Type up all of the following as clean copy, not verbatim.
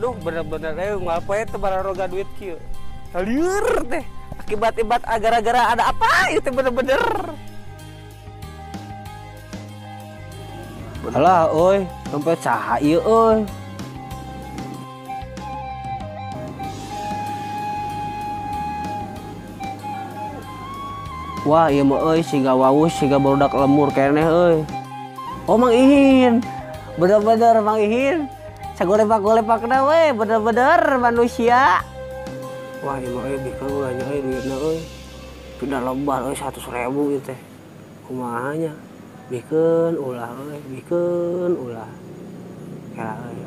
Aduh, bener-bener unggal poe teh bararoga duit kieu. Lieur teh. Akibat-akibat gara-gara ada apa itu bener-bener. Alah euy, dompet saha ieu euy. Wah, ieu mah euy siga wawus siga barudak lemur keneh euy. Oh, Mang Ihin. Bener-bener Mang Ihin. Sagolepak-golepakna we, bener-bener manusia. Wah, ieu mah euy bikeun ulah nya euy duitna euy. Pindah lebar euy 100.000 ieu teh. Kumaha nya? Bikeun ulah euy, bikeun ulah. Kela euy.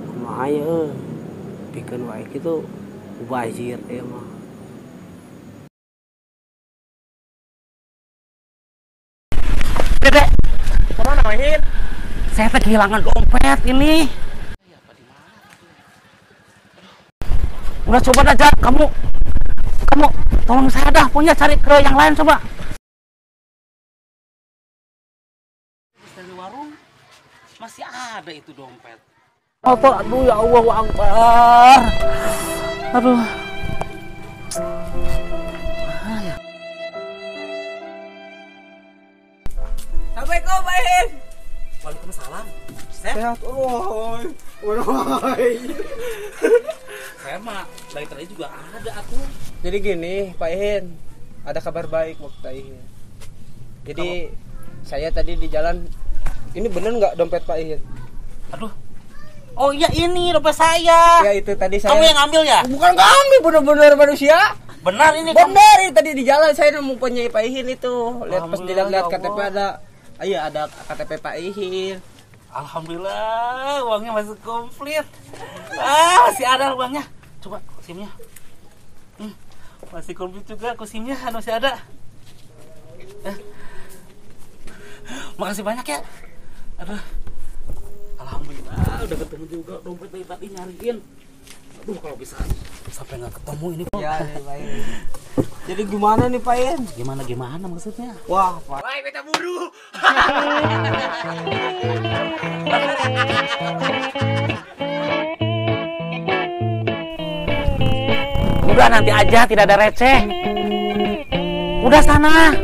Kumaha nya euy? Bikeun wae kitu mubazir ieu mah. Dede, kemana Mang Ihin? Saya teh kehilangan dompet ini. Udah coba aja kamu tolong saya dah punya cari ke yang lain coba. Dari warung masih ada itu dompet. Motor, aduh ya Allah Akbar. Aduh. Assalamualaikum, Pak Ihin. Waalaikumsalam. Sehat. Oh, Saya mah dari tadi juga ada aku. Jadi gini, Pak Ihin, ada kabar baik buat Pak Ihin. Jadi saya tadi di jalan, ini bener nggak dompet Pak Ihin? Aduh. Oh iya ini dompet saya. Ya itu tadi saya. Kamu yang ngambil ya? Bukan ngambil, bener-bener manusia. Benar ini. Benar ini tadi di jalan saya nemu punya Pak Ihin itu. Lihat pas dilihat KTP ada. Iya ada KTP Pak Ihin. Alhamdulillah uangnya masih komplit. Ah masih ada uangnya. Coba SIM-nya. Masih komplit juga SIM-nya masih ada. Makasih banyak ya. Aduh. Alhamdulillah udah ketemu juga dompet dari tadi nyariin. Aduh kalau bisa sampai nggak ketemu ini. Ya, Pak Ihin. Jadi gimana nih Pak Ihin? Gimana maksudnya? Wah, Pak. Wah, kita buru. Udah nanti aja, tidak ada receh. Udah sana.